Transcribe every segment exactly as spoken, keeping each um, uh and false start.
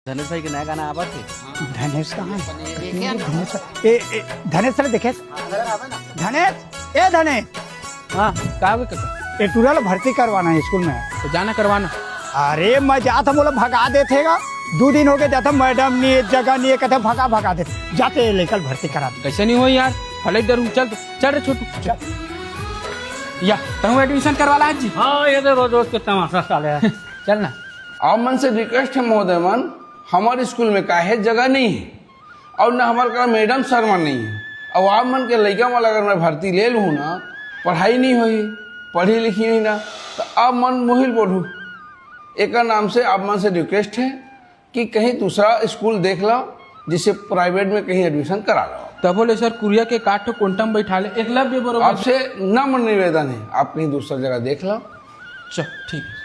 धनेश भाई के नया गाना आवत हे। धनेश कहाँ हे? धनेश, ए, ए, धनेश सर देखे। धनेश, ए धनेश। हाँ, का हो गे कका? ए टूरा ला भर्ती करवाना हे स्कूल में। तो जाना करवाना। अरे मैं जात हँव, मोला भगा देथे गा। दू दिन हो गे जात हँव, मैडम नइ हे, जगह नइ हे, कथे भगा भगा देथे। जाते लइका ल भर्ती करा दे। कइसे नइ होही यार, फलई डरहूँ। चल तो, चल रे छोटू, चल। या, तहूँ admission करवा ला आज जी। हाँ, ये तो रोज रोज के तमाशा साले। चल ना। आप मन से request हे महोदय मन, हमर स्कूल में काहेच जगह नइ हे अउ न हमर करा मैडम सर मन नइ हे। अउ आप मन के लइका मन ला अगर मैं भर्ती ले लुहूँ ना, पढ़ाई नइ होही, पढ़ही लिखही नइ ना, त आप मन मुही ल बोलहू। एकर नाम से आप मन से request हे कि कहीं दूसरा स्कूल देख लव, जइसे private में कहीं admission करा लव। तभो ले सर कुरिया के काठ quantum बैठा ले, एकलव्य बरोबर। आपसे नम्र निवेदन हे, आप कहीं दूसरा जगह देख लव। चल, ठीक हे।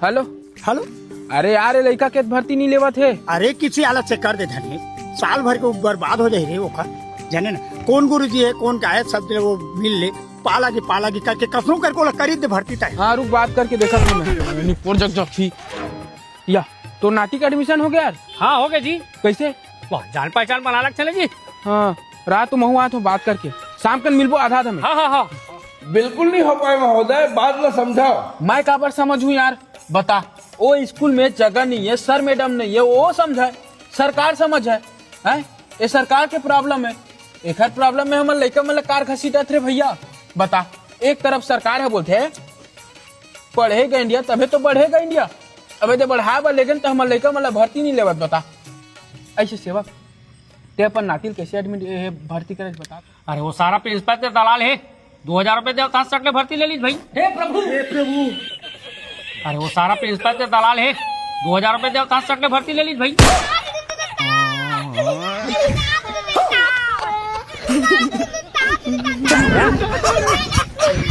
Hello। Hello। अरे यार, ए लइका के भर्ती नइ लेवत हे। अरे, किसी आला चक्कर दे धने, साल भर के बर्बाद हो जाही रे ओकर। जाने ना, कोन गुरुजी हे, कोन का हे, सब दिन वो मिल ले, पाला की, पाला की करके, कसनो करके ओला करी दे भर्ती तय। हाँ, रुक, बात करके देखत हँव मैं। निपोर जग जग थी। या, तोर नाती के admission हो गे यार? हाँ, हो गे जी। कइसे? वाह, जान पहचान बना लग चले जी। हाँ, रहा तो महूँ आत हँव बात करके। शाम कन मिलबो आधा आधा में। हाँ, हाँ, हाँ। बिल्कुल नइ हो पाय महोदय, बात ला समझव। मैं काबर समझहूँ यार, बता। ओ स्कूल में जगह नइ हे, सर मैडम नइ हे, ओ समझय, सरकार समझय, हैं? ए सरकार के problem हे। एखर problem में हमर लइका मन ला कार घसीटत रे भइया। बता, एक तरफ सरकार ह बोलथे, पढ़ेगा इंडिया तभे तो बढ़ेगा इंडिया। अबे दे बढ़ाय बर लेगेन त हमर लइका मन ला भर्ती नइ लेवत। बता, अइसे सेवक, तैं अपन नाती ल कइसे admit, ए, भर्ती करे बता। अरे वो सारा principal ते दलाल हे, दू हजार रुपए देवत हँव सट ले भर्ती ले लीस भाई। हे प्रभु, हे प्रभु। अरे वो सारा principal ते दलाल हे, दू हजार रुपए देवत हँव सट ले भर्ती ले लीस भाई।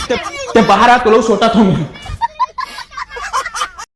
तैं, तैं बाहर आ, तोला सोटा था मैं।